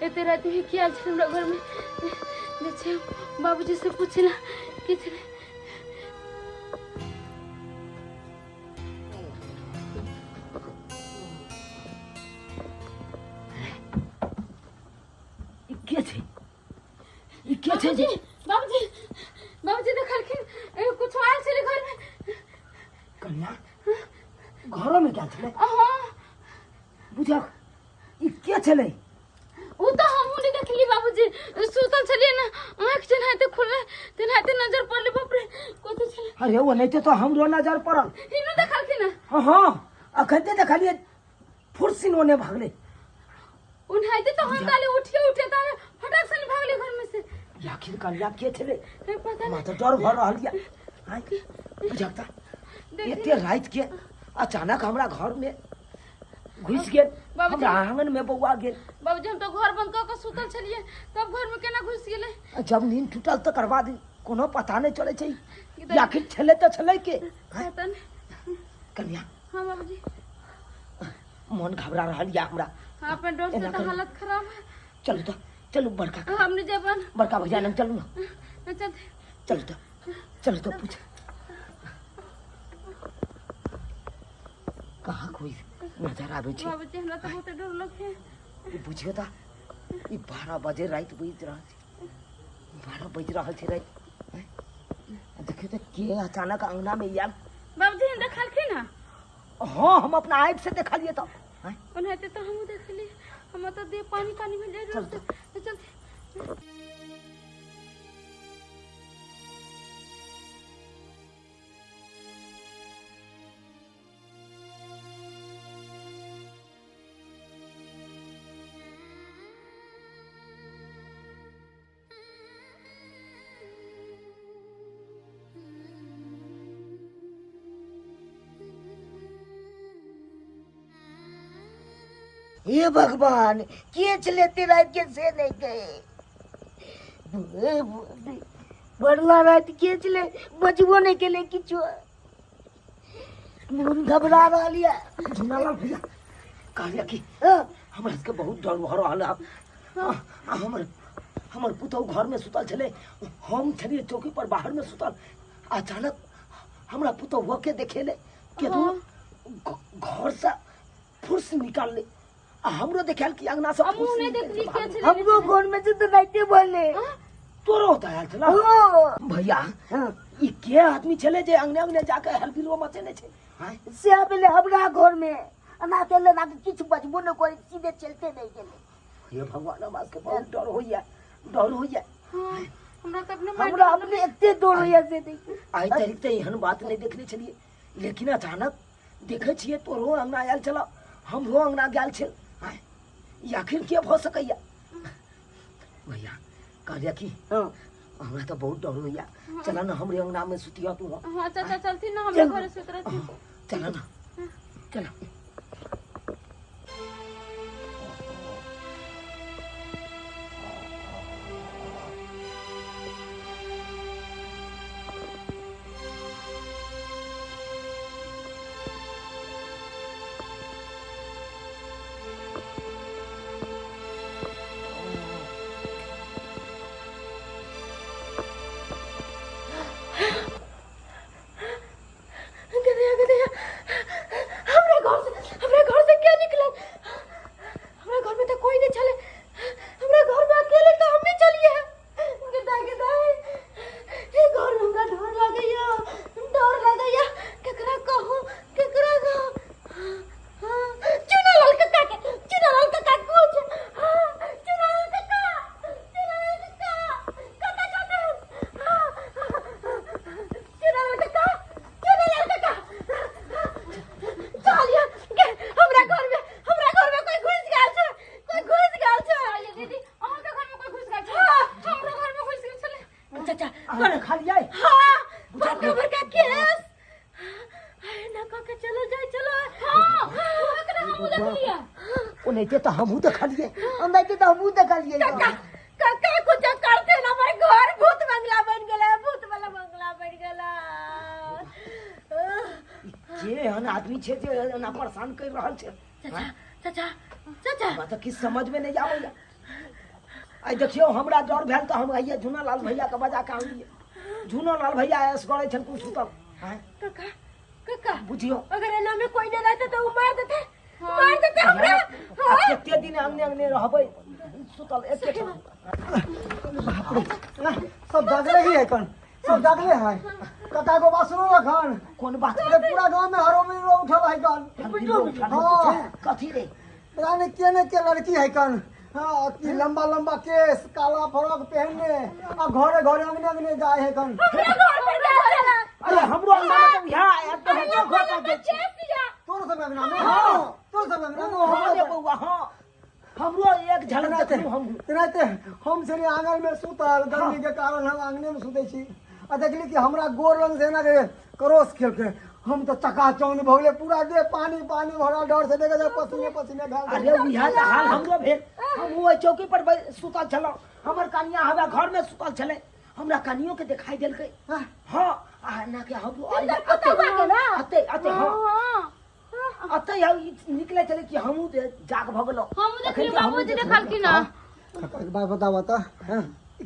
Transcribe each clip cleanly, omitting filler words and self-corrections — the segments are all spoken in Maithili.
एते राति में के आयल छलै हमरा घर में जे छै बाबूजी से पूछे ला के छलै। ई के छै? ई के छै जे? बाबूजी, बाबूजी देखलखिन कुछो आयल छलै घर में। कन्या घरो में गेल छलै? हाँ। बुझक ई के छलै? उ तऽ हमहूँ नहि देखली बाबूजी, सुतल छलियै ने, आँखि जेनाहिते खुललै तेनाहिते नजर पड़लै। बाप रे, कथी छलै? अरे ओनाहिते तऽ हमरो नजर पड़ल। हिनो देखलखिन? हँ हँ, अखन देखलियै, फुर्सिन ओने भागलै। ओनाहिते तऽ हम ताले उठिए उठिए ताले फटाक से भागले घर में से। आखिर कन्या के छलै? ए, पता हमरा तऽ डर भऽ रहल यऽ। आँय, बुझक तऽ नहीं। एते राति के अचानक हमरा घर में घुसि गेल। बाबूजी। हमरा आंगन में बौआ गेल। बाबूजी, हम तऽ घर बंद कऽ के सुतल छलियै, तब घर में केना घुसि गेलै? आ जब नींद टूटल तकर बाद कोनो पता नहि चलै छै ई आखिर छलै तऽ छलै के, आँय? पता नहीं। कन्या। हाँ बाबूजी। मन घबरा रहल यऽ हमरा। हाँ, अपन डर से एना तऽ करू। हालत खराब है। चलू तऽ चलू, बड़का हमने जेबन बड़का भैया लग चलू ना। चल। चलू तऽ चलू तऽ, पूछ कहाँ कोई नजर आबै छै। बाबूजी, हमरा तऽ बहुत डर लगे। ई बुझियौ तऽ ई 12 बजे राति बजि रहल छै, 12 बजि रहल छै राति, आँय? आ देखियौ तऽ के अचानक अंगना मे आयल। बाबूजी देखलखिन हँ? हाँ, हम अपना आँखि से देखलियै तऽ, आँय? ओनाहिते तऽ हमहूँ देखलियै, हमर तऽ देह पानी पानी भेल जाइ। चल। चल। हे भगवान, के छलै एते राति के से नहीं गए। बड़ला राति के छलै, बजबो नहीं केले किछो, मन घबरा रहल यऽ। झुनालाल भैया, कहलियै कि हाँ, हमरा सबके बहुत डर भऽ रहल है। आ हमर हमर पुतहु घरमे सुतल छलै, हम छलियै चौकी पर बाहरमे सुतल। अचानक हमरा पुतहुआ के देखेले के घरसँ फुर्स निकालले आ हमरो देखायल कि अंगना से हमहूँ फुर्स नहि निकलि देखली के के भागल। छलै। हमरो घर में से तो राइते बोले। तोरो ओतऽ आयल छला? हो। भैया। हाँ, ई के आदमी छलै जे अंगने अंगने जाके हलबिलुआ मचेने छै, आँय? से आबेले हमरा घर में एना केले ना, किछु बजबो नहि करै, सीधे चलते नहीं गेले। हे भगवान, हमरा सबके बहुत डर होइया, डर होइया। हाँ, हमरा तऽ अपने माय हमरा अपने एते डर होइया से देखी। आइ तक तऽ एहन बात नहि देखने छलियै, लेकिन अचानक देखै छियै तोरो अंगना आयल छल, हमरो अंगना गेल छल, आँय, ई आखिर के भऽ सकैया? भैया, कहलियै कि हाँ, हमरा तऽ बहुत डर होइया, चल ने हमरे अंगना में सुतिया तू। हाँ चाचा, चलथिन ना हमरे चल। घरे सुत रहथिन। चल ना, चल। गधैया, गधैया, हमरा घर से, हमरा घर से क्या निकलल? हमरा घर में तो कोई नहीं छले, हमरा घर में अकेले तो हम ही चलिए। गधा, गधा, ये घर में हमरा डर लगैया, डर लगैया। केकरा कहूँ, केकरा कहूँ? हाँ, चुनालाल काका के, चुनालाल काका कुछ, हाँ, चुनालाल काका, चुनालाल काका, काका चलते हैं। हाँ, चुनालाल काका, चुनालाल काका, चलिए के हमरा घर में, हमरा घर में कोई घुस गेल छै, कोई घुस गेल छै। दीदी, अहाँ के घर में कोई घुस गेल छै? हमरो घर में घुस गेल छलै। चाचा। अहाँ देखलियै? हाँ, बड़का बड़का केस ना कह के चलो जाए, चलो। हाँ, ओकरा हमहूँ देखलियै। ओनाहिते तऽ हमहूँ देखलियै। ओनाहिते तऽ हमहूँ देखलियै। काका, काका, कुछ करते ना, हमारे घर भूत बंगला बन गेला, भूत वाला बंगला बन गेला। के एहन आदमी छै जे एना परेशान करि रहल छै? चाचा, चाचा, चाचा। हमरा तऽ किछु समझमे नहि आबैया। आइ देखियौ हमरा डर भेल तऽ हम आइए झूना लाल भैयाके बजा कऽ आनलियै। झूना लाल भैया एसगरे छलखुन सुतल। आँय, काका काका, बुझियौ अगर एना में कोई नहीं रहते तो वो मार देते, मार देते हमरा। आ कते दिन अंगने अंगने रहबै सुतल एके ठाम। सब जागले ही है कन, सब जागले है। काका एगो बात सुनू अखन। कोन बात? अरे पूरा गांव में हरोमी उठल है कन। हाँ। कथी रे? पता नहीं के ने के लड़की है कन। हाँ, अति लंबा लंबा केस, काला फ्रॉक पहनने, आ घरे घरे अंगने अंगने जाए है कन। हमरा घर पर जा चला। अरे हमरो अंगना में तो यहाँ आया तो अरे हम घर लंबा पर लंबा जाइ छी। केस या। तोर सब अंगना में? हाँ। तोर सब अंगना में? हाँ रे बौआ, हाँ। हमरो एक झलक देखलहुँ हम। तेनाहिते हम छलियै आंगन में सुतल, गर्मी के कारण हम आंगने में सुतै छी, आ देखली कि हमरा गोर रंग से एना के क्रॉस खेलकै, हम तऽ चकाचौंध भऽ गेलै, पूरा देह पानी पानी भरल, डर से देखै छै पसीने पसीने भेल। अरे उएह तऽ हाल हमरो भेल। हम ओहि चौकी पर सुतल छलहुँ, हमर कनिया हमरा घर में सुतल छलै, हमरा कनियो के देखाई देलकै। हाँ। हाँ, आ एना के हमरो हिनकर पुतहुआ के ना? अते अते, हाँ। हाँ। अते हम ई निकले छलै कि हमहूँ जाग भऽ गेलहुँ। हमहूँ देखलियै, अखन तऽ हमहूँ बाबूजी देखलियै। देखलखिन हँ। काका, एक बात बताबऽ तऽ,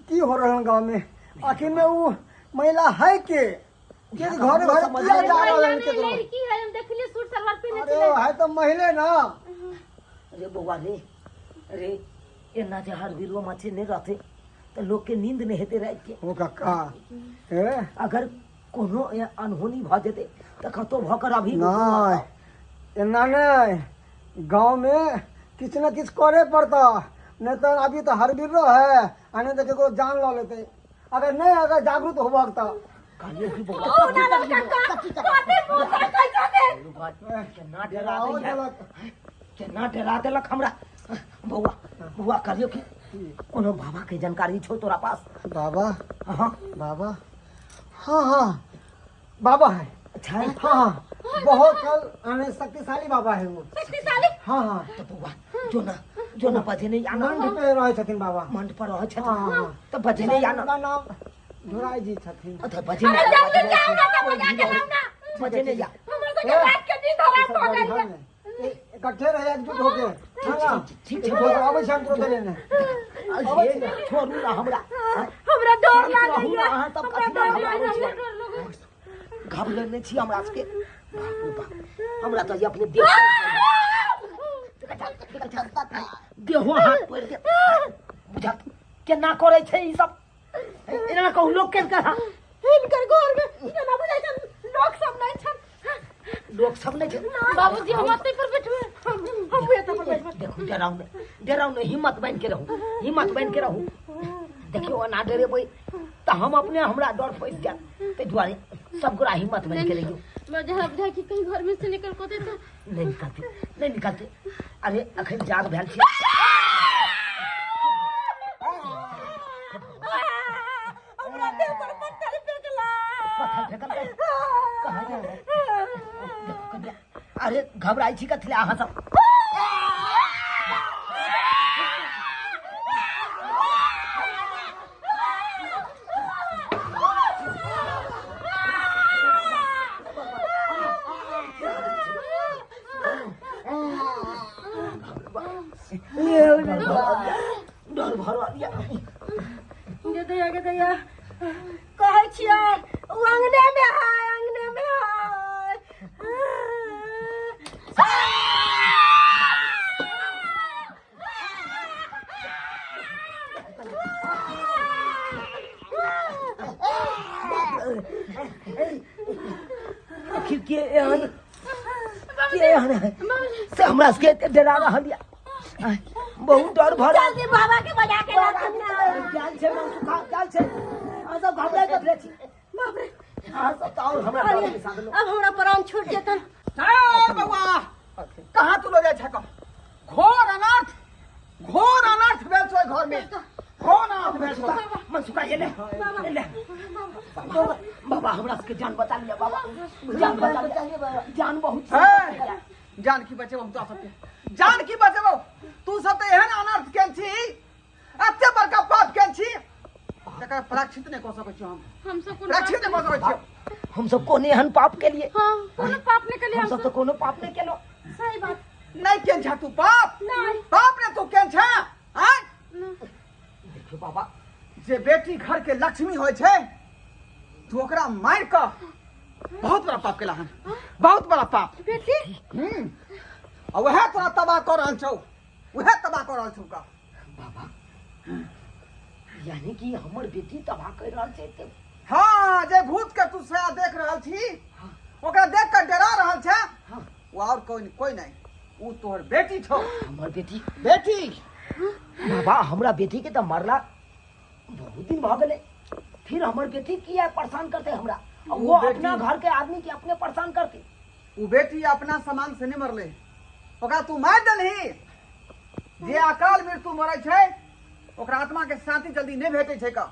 की हो रहल गाँव में? आखिर में उ महिला है के? के घरे घरे किया जा रहल है महिला केकरो? नहीं, लड़की है, हम देखलियै सूट सलवार पहिने अरे छलै। है तऽ महिले ना। अरे बौआ रे, रे एना जे हर बिरुआ माछी नहि रहतै तऽ लोकके नींद नहि हेतै रातिके। ओ काका, हे अगर कोनो अनहोनी भऽ जेतै तऽ कतौ भऽ कऽ अभी नहीं, एना नहीं, गाँव में किछु ने किछु करे पड़ता, नहीं तो अभी तो हर बिर्रो है, आ नहीं तो केकरो जान लऽ लेतै। अगर नहीं अगर जागरूक होबक तऽ कहलियै कि बौआ, ओ ना ना काका, कथी मुँह ताकै छथिन? केना डरा डराओ दैया, देलक। केना डरा देलक हमरा। बौआ बौआ, कहलियौ कि कोनो बाबा के जानकारी छौ तोरा पास? बाबा? हाँ। बाबा, हाँ हाँ, बाबा है। अच्छा है? हाँ हाँ, बहुत कल आने शक्तिशाली बाबा है वो। शक्तिशाली? हाँ हाँ। तऽ बौआ जो ना, जो ना बजेने आना। मंड पे रहै छथिन बाबा। मंड पर रहै छथिन? हाँ, हाँ। तऽ बजेने आना। हुनका नाम धुराई जी छथिन। अच्छा, बजेने अरे आ, जल्दी बजेने जाओ ना, तऽ बजा के लाओ ना। बजेने जा। हमर सबके रात के नींद हराम भऽ गेल घर में इकट्ठे रहे एकजुट होके। हाँ ना? ठीक छै। आबै छै हम तुरंत लेने। अरे छोड़ू ना हमरा। हमरा डर शान्त रहू लागैया। ना, अहाँ सब हमरा कथी डर लए घबराबै लागैया। छियै? घबरेने छी हमरा सबके। बाप रे बाप, हमरा तऽ अपने देह देहो हाथ पड़ि गेल। बुझत केना करै छै ई सब? एना कहू लोक के कहा। हिनकर घर में एना बुझाइ छन लोक सब नहि छन। लोक सब नहि छै। बाबूजी, हम ओतै पर बैठबै। हम एतऽ पर बैठबै। देखू, डराउ नहि, डराउ नहि, हिम्मत बान्हि के रहू, हिम्मत बान्हि के रहू। देखियौ, एना डरेबै तऽ हम अपने हमरा डर फँसि जायत, ताहि दुआरे सब गोरा हिम्मत बान्हि के रहियौ। बजा बुझा कि कहीं घर में से निकल को तो नहि निकलतै, नहि निकलतै। अरे अखन जाग भेल छी। हमरा देह पर पत्थर फेकला। पत्थर फेकलकै? कहाँ गेल? देखू कनिया, अरे घबराइ छी कथी लए अहाँ सब? डर भऽ रहल यऽ। गे दैया, गे दैया, कहै छियै ओ अंगने में है, अंगने में है। आखिर के एहन, के एहन है से हमरा सबके एते डरा रहल यऽ? बहुत डर भऽ रहल। जल्दी बाबा के बजा के लाथुन ना। गेल छै मनसुखा, गेल छै। अहाँ सब घबराइ कथी छी? बाप रे, अहाँ सब तऽ आओर हमरा डर बैसा देलहुँ। अब हमरा प्राण छूट जेतन। ए बौआ, कहाँ तू लो जाइ छक? घोर अनर्थ, घोर अनर्थ भेल छौ घर में, घोर अनर्थ भेल छौ। मनसुखा, एले एले। बाबा बाबा, हमरा सबके जान बचा लिअ बाबा, जान बचा लिअ, जान बहुत। हे, जान की बचेबौ हम तोरा सबके? जान की बचेबौ? तू सब तऽ एहन अनर्थ केल छी, एते बड़का पाप केल छी, तकर प्रायश्चित नहि कऽ सकै छी हम। हम सब कोनो प्रायश्चित नहि कऽ सकै छी। हम सब कोन एहन पाप केलिए? हाँ, कोनो पाप नहीं केलिए। हम सब तऽ कोनो पाप नहि केलहुँ। सही बात। नहि केल छा तू पाप? नहीं। पाप ने तू केल छा? आँय? रे बाबा जे बेटी घर के लक्ष्मी होइ छै तू ओकरा मारि कऽ बहुत बड़ा पाप केला हन, बहुत बड़ा पाप। बेटी आ वएह तोरा तबाह कऽ रहल छौ, वएह तबाह कऽ रहल छौ का। बाबा यानी कि हमर बेटी तबाह कर रहल छै ते। हाँ, जे भूत के तू साया देख रहल छी, ओकरा देख कऽ डरा रहल छै, ओ और कोई कोई नहीं, ओ तोहर बेटी छौ। हमर बेटी? बेटी। बाबा हमरा बेटी के तऽ मरला बहुत दिन भऽ गेलै, फिर हमर बेटी किया परेशान करते हमरा? आ वो अपना घर के आदमी के अपने परेशान करते। ओ बेटी अपना सामान से नहीं मरले, ओकरा तू मार देलही। जे अकाल मृत्यु मरै छै ओकरा आत्मा के शांति जल्दी नहीं भेटै छै का,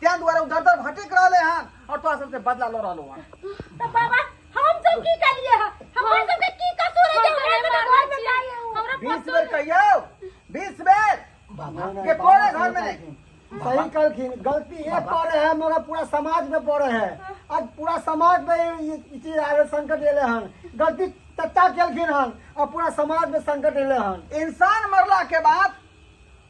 तें दुआरे ओ दर दर भटक रहले हन और तोरा सबसे बदला ल रहलो हन। तो बाबा हम सब की करिए है, हमर सब के की कसूर है जे हमरा सब के घर में जाए? हमरा 20 बेर कहियो, 20 बेर बाबा के तोरे घर में नहीं। सही कहलखिन, गलती एक पड़े है मगर पूरा समाज में पड़े है। आज पूरा समाज में ई चीज आवे संकट एले हन। गलती चचा केलखिन हन और पूरा समाज में संकट एले हन। इंसान मरला के बाद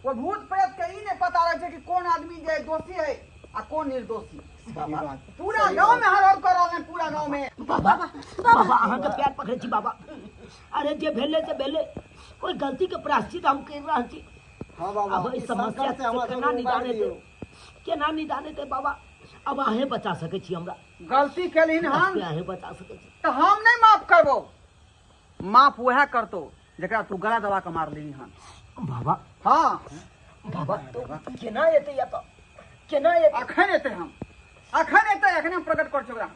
वो भूत प्रेत के ई नहीं पता रहे छै कि कौन आदमी जे दोषी है आ कौन निर्दोषी। बाबा पूरा गांव में हर हर कर रहल है, पूरा गांव में। बाबा बाबा अहाँ के पैर पकड़े छी बाबा। अरे जे भेले से भेले, कोई गलती के प्रायश्चित हम कर रहल छी। हाँ बाबा, अब इस ई समस्या संकट से हमरा से केना सबके निदान उबारि हेतै? दियौ। केना निदान हेतै बाबा? अब अहें बचा सकै छी हमरा। गलती केलहिन हन अहें बचा सकै छी। तो हम नहीं माफ करबो, माफ वह करतो जकरा तू गला दबा के मारलही हन। बाबा। हाँ। बाबा तो केना एतै एतऽ? केना एतै? अखन एतै हम, अखन एतै, अखने हम प्रकट कर छी ओकरा,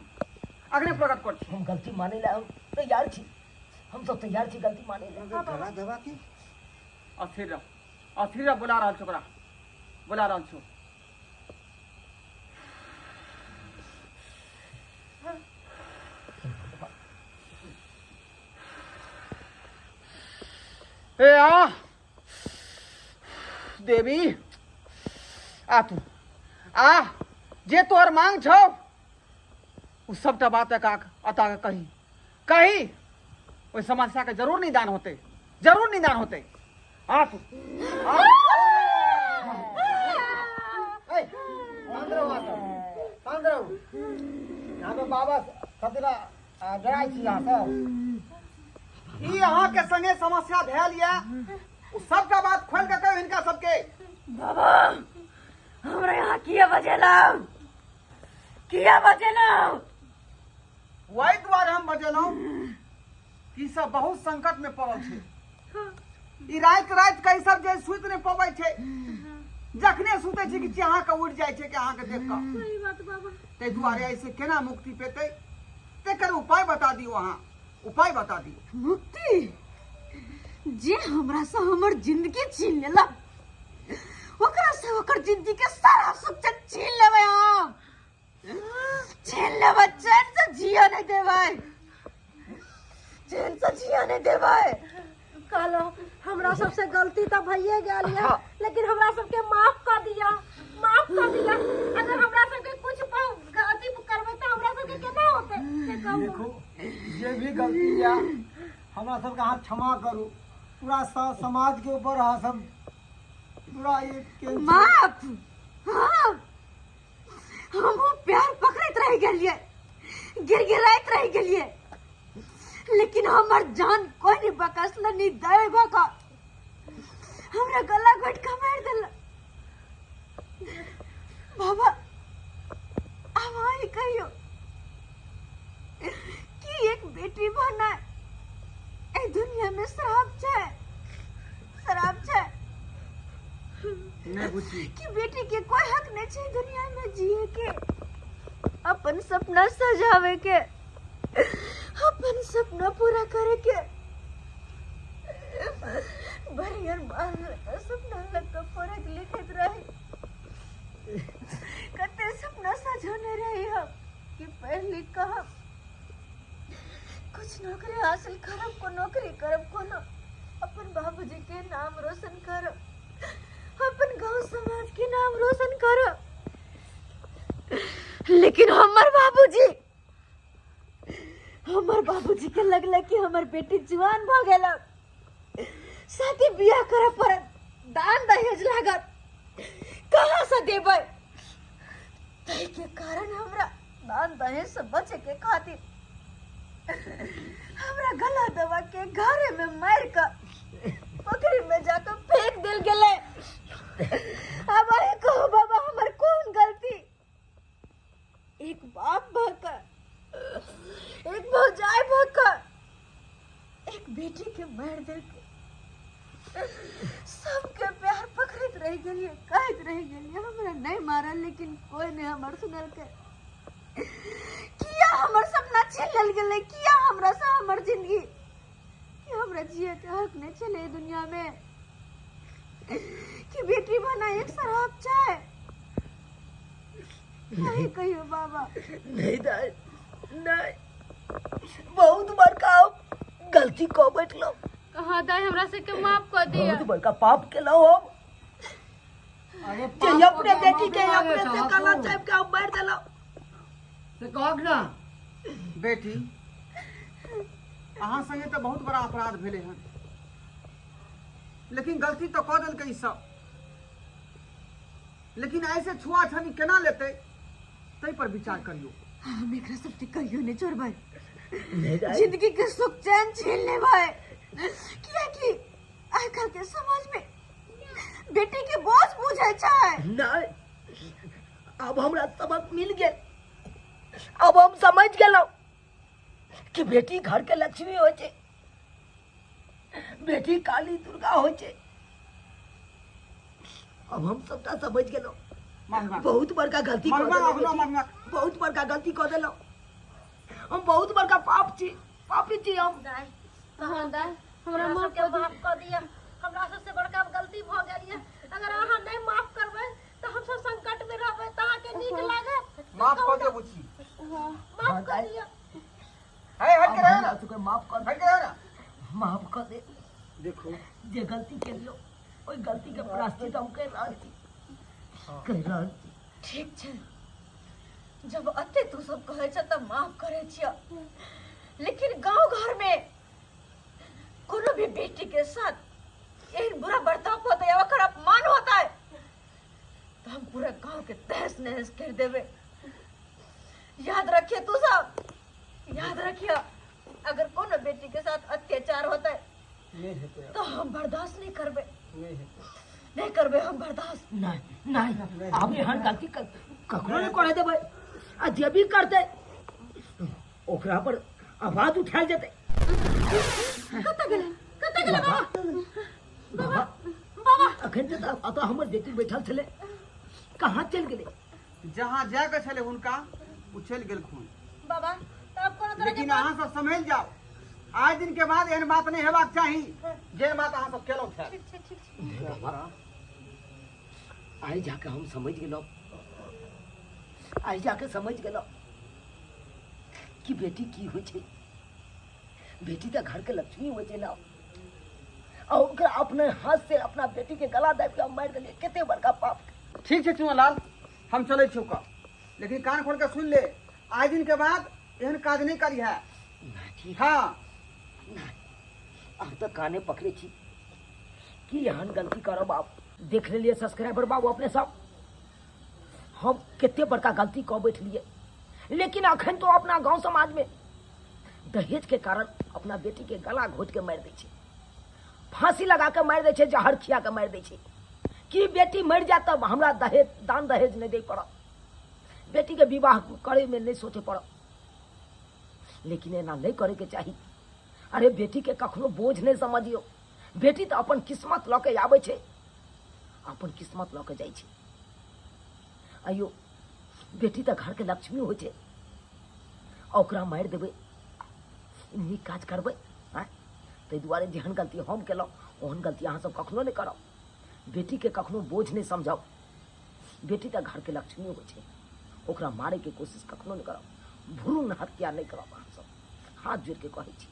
अखने प्रकट कर छी। हम गलती मानै ला हम तैयार छी, हम सब तैयार छी गलती मानै ला। गला दबा के अस्थिर रह, अस्थिर रह, बोला रहल छौ ओकरा, बोला रहल छौ। ए आ देवी, आ तू आ, जे तोहर मांग छौ उ सबटा बात एका अता के कही कही, ओहि समस्या के जरूर निदान होते, जरूर निदान होते। आ तू आ। ए, शांत रहू अहाँ सब, शांत रहू। यहाँ पे बाबा सब दिना डराइ छी अहाँ सब। ई अहाँ के संगे समस्या भेल या उ सबटा बात खोल के कहियो हिनका सबके। बाबा हमरा यहाँ किया बजेलौ, किया बजेलौ? वही दुआरे हम बजेलहुँ कि सब बहुत संकट में पड़ल छै। ई राति राति के ई सब जे सुति नहि पबै छै, जखने सुतै छै कि चेहा के उठि जाइ छै कि अहाँके देख कऽ। सही बात बाबा। ताहि दुआरे ऐसे केना मुक्ति पेतै तेकर उपाय बता दियौ, अहाँ उपाय बता दियौ। मुक्ति जे हमरा से हमर जिंदगी छीन लेलक ओकरा से ओकर जिंदगी के सारा सुख चैन छीन लेबै हम, छीन लेबै, चैन से जिया नहीं देबै, चैन से जिया नहीं देबै। कहलो हमरा सबसे गलती तो भइए गेल ये, लेकिन हमरा सबके माफ कर दिया, माफ कर दिया। अगर हमरा सबके कुछ गलती करबै तो हमरा सबके केना होते से कहू। देखो जे भी गलती या हमरा सबके अहाँ क्षमा करू। पूरा समाज के ऊपर अहाँ सब पूरा ये के माफ। हाँ हमहूँ प्यार पकड़ैत रहि गेलियै, गिड़गिड़ाइत रहि गेलियै, लेकिन हमर जान कोई नहीं बकसल नहीं दे भऽ कऽ हमरा गला घोटि कऽ मारि देलक। बाबा आब अहाँ कहियौ कि एक बेटी बनाय एहि दुनिया में श्राप छै, श्राप छै नहीं बुझी कि बेटी के कोई हक नहीं छै दुनिया में जिए के, अपन सपना सजावे के, अपन सपना पूरा करे के। भरियर बाल लगा सपना लगा पढ़त लिखत रही, कते सपना सजौने रही हम कि पढ़ लिख कऽ हम कुछ नौकरी हासिल करब, को नौकरी करब, कोनो अपन बाबूजी के नाम रोशन करब, अपन गांव समाज के नाम रोशन करब। लेकिन हमर बाबूजी के लगल कि हमर बेटी जुआन भऽ गेल, शादी बियाह करऽ पड़त, दान दहेज लागत, कहाँ कतऽसँ देबै? ताहिके कारण हमरा दान दहेजसँ बचैके खातिर हमरा गला दबा के घरे में मारि कऽ पोखरि में जाकऽ फेंक देल गेलै। आब अहीं कहू बाबा, हमर कोन गलती? एक बाप भऽ कऽ, एक भौजाई भऽ कऽ एक बेटी के मारि देलकै। सबके प्यार पकड़ैत रहि गेलियै, कहैत रहि गेलियै हमरा नहि मारल, लेकिन कोई नहि हमर सुनलकै। किया हमर सपना छीन लेल गेलै? किया हमरा से हमर जिंदगी, कि हमरा जिए के हक नहि छलै एहि दुनिया में? कि बेटी बना एक शराब छै? नहीं कहियो बाबा। नहीं दाई, नहीं, बहुत बड़का हम गलती कऽ बैठलहुँ। हाँ दाई, हमरा सबके माफ कर दिया। बहुत बड़का पाप केलहुँ हम। अरे जे पाप अपने कऽ के बेटी के माफी अपने मांगे से छहक गला तू। चापि के हम मारि देलहुँ। से कहक ना। बेटी, अहाँ संगे तऽ बहुत बड़ा अपराध भेलै हन, लेकिन गलती तऽ कऽ देलकै ई सब, लेकिन ऐसे छुआ छानी केना लेतै ताहि पर विचार करियौ। हम एकरा सबके कहियो नहि छोड़बै। नहीं दाई। जिंदगी के सुख चैन छीन लेबै, कियाकि आइ काल्हि के समाज में बेटी के बोझ बुझै छै। नहीं, अब हमरा सबक मिल गेल। अब हम समझ गेलहुँ कि बेटी घर के लक्ष्मी होइ छै, बेटी काली दुर्गा होइ छै। अब हम सबटा समझ गेलहुँ। माफी मांग। बहुत बड़का गलती कऽ मांग, देलहुँ अखनो बेटी। मांग, मांग। बहुत बड़का गलती कऽ देलहुँ हम, बहुत बड़का पाप छी, पापी छी हम। दाई, हाँ दाई, हमरा माफ सबके कर दिया। माफ कऽ दिअ, हमरा सबसे बड़का गलती भऽ गेल यऽ। अगर अहाँ नहि माफ करबै तऽ हमसब संकट मे रहबै, तऽ अहाँके नीक लागत? माफ कऽ दियौ बुच्ची। माफ कऽ दिअ। है, हट के रहो ना। सबके माफ कर। हट के रहो ना। माफ कर दे। देखो, जे गलती केलियो ओहि गलती के प्रायश्चित हम कहि रहल छी, कहि रहल छी। ठीक छै, जब अते तू सब कहै छ तऽ माफ करै छियऽ, लेकिन गांव घर में कोनो भी बेटी के साथ एहन बुरा बर्ताव होता है या ओकर अपमान होता है तो हम पूरा गांव के तहस नहस कर देवे। याद रखिए, तू सब याद रखिए, अगर कोनो बेटी के साथ अत्याचार होता है नहीं हेतै। तो हम बर्दाश्त नहीं करबे। नहीं हेतै। नहीं करबे हम बर्दाश्त। नहीं नहीं, आब एहन गलती ककरो नहि करऽ देबै, आ जे भी करतै ओकरा पर आवाज उठायल जेतै। कतऽ गेलै? कतऽ गेलै बाबा? बाबा, बाबा। अखन तऽ एतऽ हमर बेटी बैठल छलै, कहाँ चलि गेलै? जहाँ जायके छलै हुनका, ओ चलि गेलखुन। बाबा, तब कोनो तरह के लेकिन अहाँ सब सम्हलि जाउ, आइ दिन के बाद एहन बात नहि हेबाक चाही जेहन बात अहाँ सब केलहुँ छल। ठीक छै, ठीक छै। बाबा, आइ जाके हम समझ गेलहुँ, आइ जाके समझ गेलहुँ कि बेटी की होइ छै। बेटी तऽ घरके लक्ष्मी होइ छै ने, आ ओकरा अपने हाथ से अपना बेटी के गला दाबि के हम मारि देलियै, कते बड़का पाप। ठीक छै चुनालाल, हम चलै छियौ कऽ, लेकिन कान खोल के सुन ले, आइ दिन के बाद एहन काज नहि करिहे। ठीक। हाँ। आब तऽ काने पकड़े छी कि एहन गलती करब आब। देख लेलियै सब्सक्राइबर बाबू अपने सब, हम कते बड़का गलती कऽ बैठलियै, लेकिन अखन तो अपना गांव समाज में दहेज के कारण अपना बेटी के गला घोट के मारि दै छै, फांसी लगा के मारि दै छै, जहर खिया के मारि दै छै कि बेटी मरि जाए तब हमरा दहेज दान दहेज नहि दै पड़त, बेटी के विवाह करे में नहीं सोचे पड़त। लेकिन एना नहीं करे के चाही। अरे बेटी के कखनो बोझ नहीं समझियो, बेटी तो अपन किस्मत लऽ के आबै छै, अपन किस्मत लऽ के जाइ छै। आइयो बेटी तऽ घर के लक्ष्मी होइ छै, आ ओकरा मारि देबै, नीक काज करबै? आँय, ताहि दुआरे जेहन गलती हम केलहुँ ओहन गलती अहाँ सब कखनो नहि करब। बेटीके कखनो बोझ नहि समझब, बेटी तऽ घरके लक्ष्मी होइ छै, ओकरा मारैके कोशिश कखनो नहि करब, भ्रूण हत्या नहि करब। अहाँ सब हाथ जोड़िके कहै छी।